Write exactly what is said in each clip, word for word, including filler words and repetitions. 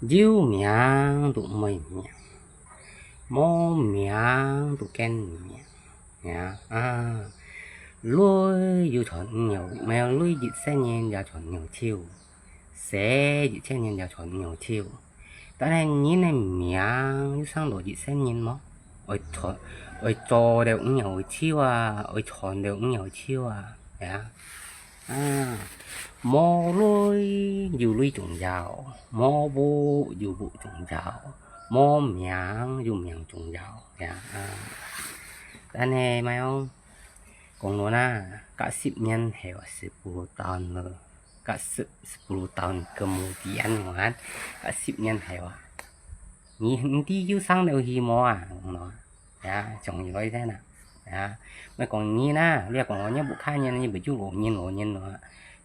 有名都毋會命，無名都見命。呀，啊，鐳有穿牛，無鐳一世人也穿牛手，蛇一世人也穿牛手。但係人个命有生到一世人無？愛穿，愛做到牛手啊，愛穿到牛手啊，呀。 啊，無鐳有鐳重要，無屋有屋重要，無命有命重要，呀，啊。但係，麼个講，講到啦，隔十年後啊，十步到了，隔十，十步到了，kemudian，你看，隔十年後啊，你，你知有生到去無啊？講到啊， 呀，像佢來先啊。呀，毋係講你啦，你講𠊎屋下人，你毋就老人老人咯。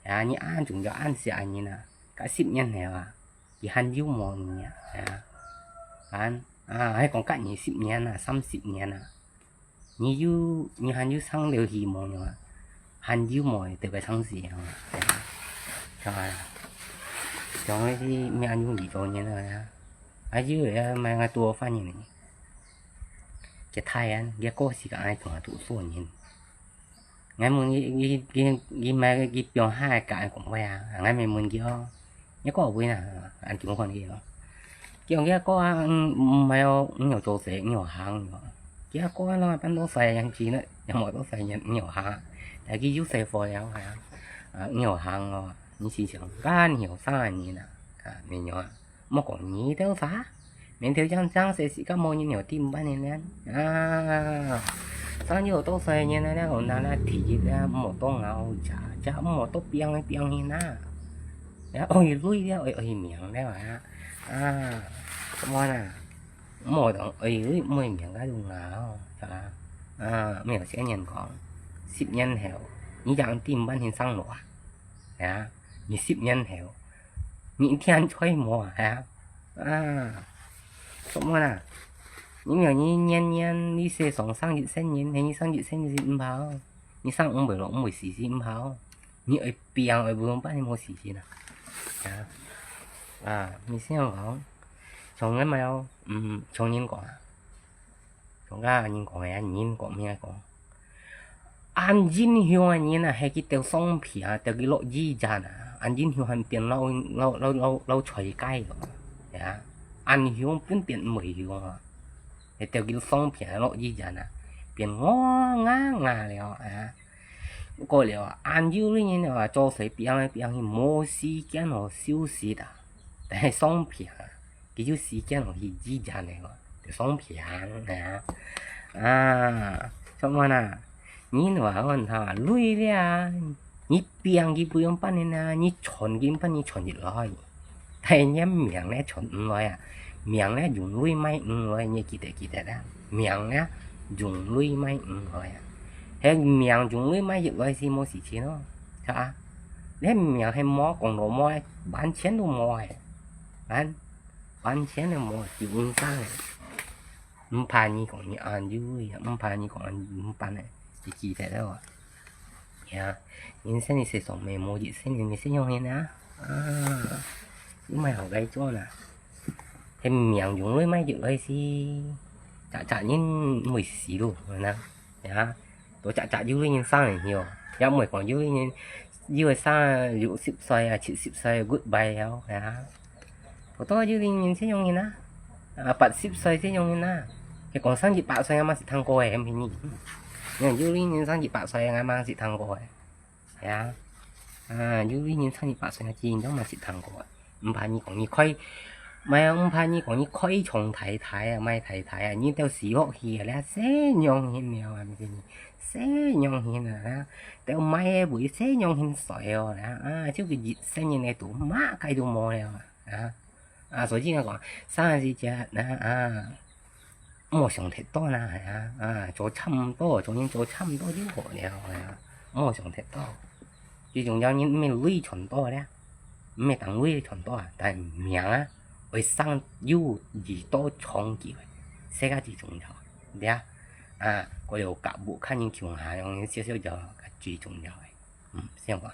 呀，你恁重要恁惜人啊，隔十年後啊，佢還有無你啊？呀，恁，啊，還講隔二十年啊，三十年啊，你有，你還有生到去無啊？還有無得个生死啊？呀，像啊，像該係毋係恁容易做人啊？啊，有个，麼个多煩人呢？ 佢大人，佢過時間愛同𠊎讀書人。𠊎問佢，佢，佢，佢買佢放下个價講話啊，𠊎咪問佢哦，你過位哪？恁樣講佢哦。佢講佢過啊，嗯，毋係哦，你有做事，你有行哦。佢過啊，攏半到歲，樣子呢，也無到歲，你有行啊。但佢有社會了，係啊，啊，你有行哦，你思想，該你有生个人啊，啊，你有啊。 莫講你兜啥，面頭正正細時間無人有點半年呢。啊，生有多歲人呢，講那那第一啊，莫多咬牙，就莫多變來變去啦。呀，愛鐳了，愛，愛命了啊。啊，麼个啦？莫當愛鐳，莫命該種啊，哦，係吧？啊，無有先人講，十年後，你正點半年生落啊。 呀，你十年後，你一定在無啊？啊，做麼啦？你若你年年你世上生一世人，係你生一世人毋好，你生毋會老，毋會死死毋好，你愛病愛毋用辦，你無死死啦。啊，啊，你想講，像𠊎嘛有，嗯，像人講啊， 像該人講个，人講咩講？恁英雄个人啊，係佢兜上片啊，兜佢落雨傘啊，恁英雄還變老，老，老，老，老衰雞咯，呀，恁雄變變毋會雄啊，係兜佢上片落雨傘啊，變戇啞啞了啊。過了啊，恁有个人啊，做事變來變去，無時間好休息啊，但係上片啊， 佢有時間去支持你个，就上片啊。啊，做麼啦？你話講他累了啊，你病佢毋用辦呢啊，你賺佢毋辦，你賺得來。但係你命呢賺毋來啊，命呢用鐳買毋來，你記得記得啊，命呢用鐳買毋來啊，係命用鐳買得來係無事情咯，係吧？你命係無，講到無，完全都無个，完 完全个無，就毋生个。毋怕你講你恁有个，毋怕你講恁毋辦个，你記得了啊。呀，人生个世上，無一生人个生用人啊。啊，你莫好該做啦。係命用來買得來係，隻隻人毋會死咯，係啊。 呀，都隻隻有个人生个哦，也毋會講有个人，有个生六十歲啊、七十歲goodbye了，呀。好多有个人這種人啊，啊，八十歲這種人啊，佢講生一百歲，𠊎嘛識聽過个，毋係你。有个人生一百歲，𠊎嘛識聽過个。 係啊，啊，有个人差一百歲啊，真正嘛識聽過啊。毋怕你講你開，毋係啊，毋怕你講你開倉大大啊，賣大大啊，你到時落去啊，你細娘形了啊，毋係你細娘形啊，到賣个會細娘形衰哦，啊，就佢一生人个都麼个都無了啊，啊。 啊，所以𠊎講，生个時節，啊，啊，莫想忒多啦，係啊，啊，做差毋多，做人做差毋多就好了，係啊，莫想忒多。最重要，人毋係鐳賺多咧，毋係當鐳賺多啊，但係命啊，愛生有幾多長久个，世界最重要，對啊。啊，過了甲木看人窮下，用少少就最重要个。嗯，先講。